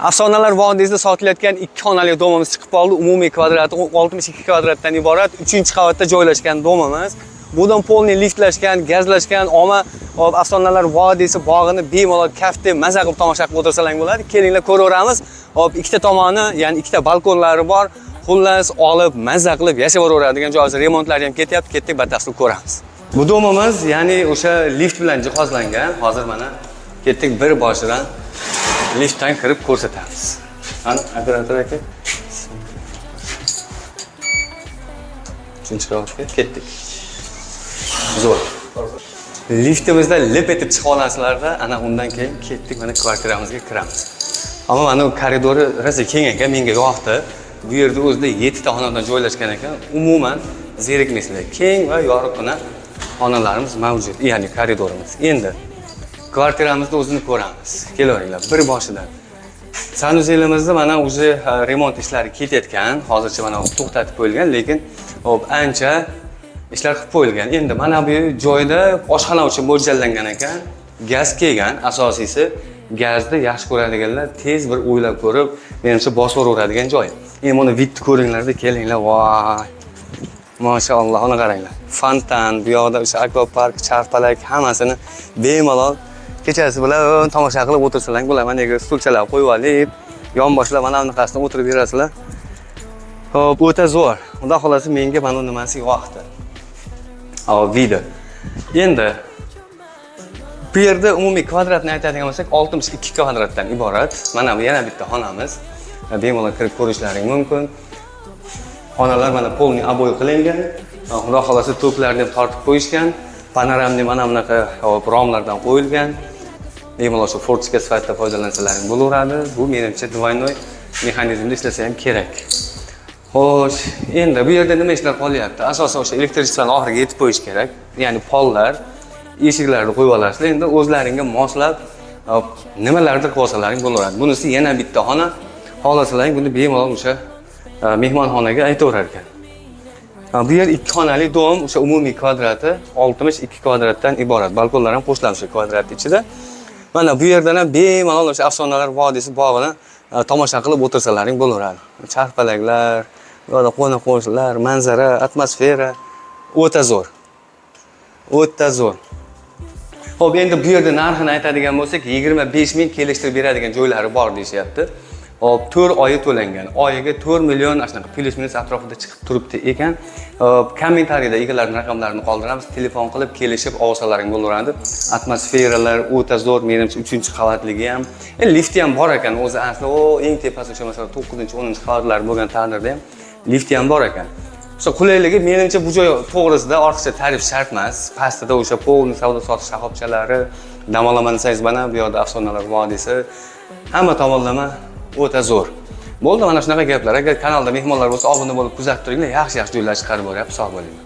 Afsonalar vodiysida sotilayotgan ikki xonali domimiz chiqib qoldi. Umumiy kvadrati 62 kvadratdan iborat. 3-qavatda joylashgan domimiz. Bu dom полный liftlashgan, gazlashgan, omma hop, Afsonalar vodiysi bog'ini bemalol kaftda maza qilib tomosha qilib o'tirsalar bo'ladi. Kelinglar, ko'raveramiz. Hop, ikkita tomoni, ya'ni ikkita balkonlari bor. Xullas, olib maza qilib yashayveraveradigan joy. Hozir remontlari ham ketyapti. Ketdik, batafsil ko'ramiz. Bu domimiz, ya'ni o'sha lift bilan jihozlangan. Hozir mana ketdik, bir boshidan liftdan kirib ko'rsatamiz. Ana, operator aka. Uchinchi qavatga ketdik. Zo'r. Liftimizda lip etib chiqa olasizlarda, ana undan keyin ketdik, mana kvartiramizga kiramiz. Ammo mana bu koridori rosa keng ekan, menga yoqdi. Bu yerda o'zida 7 ta xonadon joylashgan ekan. Umuman zerikmaysizlar. Keng va yorug'gina xonalarimiz mavjud, ya'ni koridorimiz. Endi kvartiramizni o'zini ko'ramiz. Kelaveringlar, bir boshidan. Санузел imizda mana уже remont ishlari ketayotgan. Hozircha mana to'xtatib qo'yilgan, lekin hop, ancha ishlar qilib qo'yilgan. Endi mana bu joyda oshxona uchun mo'ljallangan ekan. Gaz kelgan, asosiysi gazni yaxshi ko'radiganlar tez bir o'ylab ko'rib, menimcha bosib yuboradigan joy. Endi buni вид ni ko'ringlarda, kelinglar. Voy! Mashalloh, uni qaranglar. Fontan, bu yoqda o'sha akvapark, charxpalak hammasini bemalol kechasi bilan tomosha qilib o'tirsalar bo'ladi. Mana yerga stulchalar qo'yib olib, yonboshlab mana bunaqasini o'tirib berasizlar. Hop, o'ta zo'r. Xudo xolasa menga mana bu nimasi yoqdi. Hop, вид i. Endi bu yerda umumiy kvadratni aytadigan bo'lsak, 62 kvadratdan iborat. Mana bu yana bitta xonamiz. Bemalol kirib ko'rishlaring mumkin. Xonalar mana полный обой qilingan. Xudo xolasa to'plarni ham tortib qo'yishgan. Панорамный mana bunaqa, hop, romlardan qo'yilgan. Bemalol shu форточка sifatida foydalansalaring bo'laveradi. Bu menimcha двойной mexanizmda ishlasa ham kerak. Xo'sh, endi bu yerda nima ishlar qolyapti? Asosan o'sha электричество ni oxiriga yetib qo'yish kerak. Ya'ni pollar, eshiklarni qo'yib olasizlar. Endi o'zlaringga moslab, hop, nimalardir qilib olsalaring bo'laveradi. Bunisi yana bitta xona. Xohlasalaring buni bemalol o'sha mehmonxonaga aytaverar ekan. Ha, bu yer ikki xonali dom, o'sha umumiy kvadrati 62 kvadratdan iborat. Balkonlar ham qo'shiladi o'sha kvadrat ichida. Mana bu yerdan ham bemalol o'sha Afsonalar vodiysi bog'ini tomosha qilib o'tirsalaring bo'laveradi. Charxpalaklar, bu yoqda qo'ni qo'shnilar, manzara, atmosfera o'ta zo'r. O'ta zo'r. Xo'p, endi bu yerda narxini aytadigan bo'lsak, 25 ming kelishtirib beradigan joylari bor deyishyapti. Hop, 4 oyi to'langan. Oyiga 4 million ana shunaqa плюс-минус atrofida chiqib turibdi ekan. Hop, kommentariyda egalarining raqamlarini qoldiramiz. Telefon qilib kelishib olsalaring bo'laveradi. Atmosferalar o'ta zo'r, menimcha 3-qavatligi ham. Lifti ham bor ekan o'zi asli. O, eng tepasi o'sha masalan 9-10-qavatlar bo'lgan taqdirda ham lifti ham bor ekan. O'sha qulayligi menimcha bu joy to'g'risida ortiqcha ta'rif shart emas. Pastida o'sha полный savdo sotiq shoxobchalari, dam olaman desangiz, mana bu yoqda Afsonalar vodiysi, hamma tomonlama o'ta zo'r. Bo'ldi, mana shunaqa gaplar. Agar kanalda mehmonlar bo'lsa, obuna bo'lib kuzatib turinglar. Yaxshi-yaxshi joylar chiqarib boryapti. Sog' bo'linglar.